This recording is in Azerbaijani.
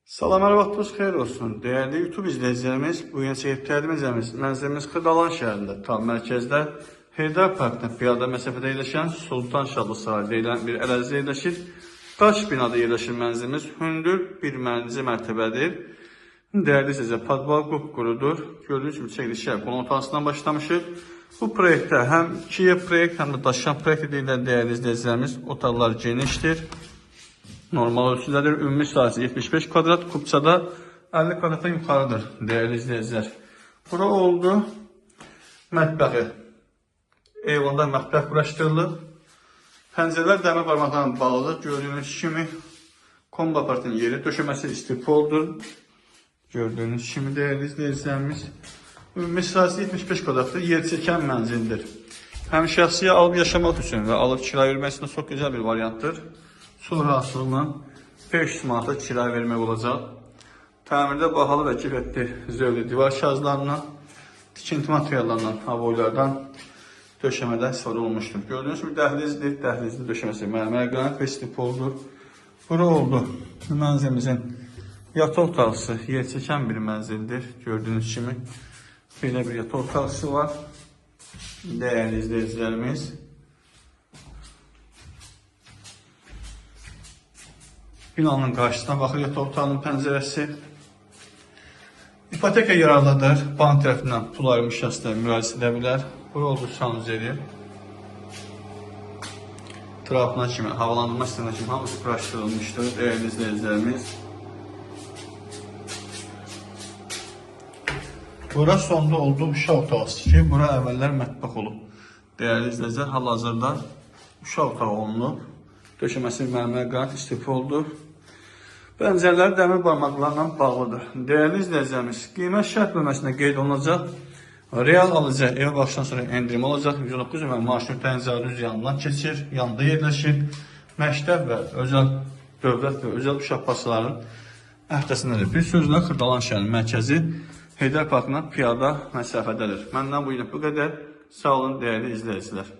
Salam, hər vaxtınız xeyir olsun. Dəyərli YouTube izləyicilərimiz, bu gün çəkib təqdim edəcəyimiz mənzilimiz Xırdalan şəhərində, tam mərkəzdə, Heydər Parkına piyada məsafədə yerləşən Sultan Şadlı sahildə deyilən bir ərazidə yerləşir. Daş binada yerləşir mənzilimiz. Hündür bir mənzil mərtəbədir. Dəyərli izləyicilər, padval qupqurudur. Gördüyünüz kimi çəkilişə qonaq otağından başlamışıq. Bu proyektdə həm Kiyev proyekt, həm də Daşyan proyekti deyilən dəyərli izləyicilərimiz, otaqlar genişdir. Normal ölçüdədir. Ümumi sahəsi 75 kvadrat, kupçada 50 kvadratdan yuxarıdır, dəyərli izləyicilər. Bura oldu mətbəxi. Eyvanda mətbəx quraşdırılıb. Pəncərələr dəmir barmaqlarla bağlıdır. Gördüyünüz kimi kombi aparatının yeri, döşəməsi istipoldur. Gördüyünüz kimi dəyərli izləyicilərimiz. Ümumi sahəsi 75 kvadratdır, yer çəkən mənzildir. Həm şəxsiyə alıb yaşamaq üçün və alıb kirayə vermək üçün çox gözəl bir variantdır. Çox rahatlıqla 500 manata kirayə vermək olacaq. Təmirdə bahalı və keyfiyyətli zövqlü divar kağızlarından, tikinti materiallarından, aboylardan döşəmədə istifadə olunmuşdur. Gördüyünüz kimi dəhlizdir. Dəhlizin döşəməsi mərmər qranit və istipoldur. Bura oldu mənzilimizin yataq otaqsı, yer çəkən bir mənzildir. Gördüyünüz kimi belə bir yataq otaqsı var. Dəyərli izləyicilərimiz. Binanın qarşısına baxır yataq otağının pəncərəsi. İpoteka yararlıdır. Bank tərəfindən pul ayırmış şəxslər müraciət edə bilər. Bura oldu sanuzeli. Trapına kimi, havalandırma sisteminə kimi hamısı quraşdırılmışdır. Dəyərli izləyicilərimiz. Bura sonda oldu uşaq otağı ki, bura əvvəllər mətbəx olub. Dəyərli izləyicilər, hal-hazırda uşaq otağı olunub. Döşəməsi mərmər qranit istipoldur. Pəncərələr dəmir barmaqlarla bağlıdır. Dəyərli izləyicilərimiz, qiymət şərt bölməsində qeyd olunacaq. Real alıcı evə baxışdan sonra endirim olacaq. 119 nömrə marşrut pəncərə düz yanından keçir, yanında yerləşir. Məktəb və özəl dövlət və özəl uşaq bağçalarının əhatəsindədir. Bir sözlə Xırdalan şəhərinin mərkəzi Heydər Parkına piyada məsafədədir. Məndən bu günə bu qədər. Sağ olun dəyərli izləyicilər.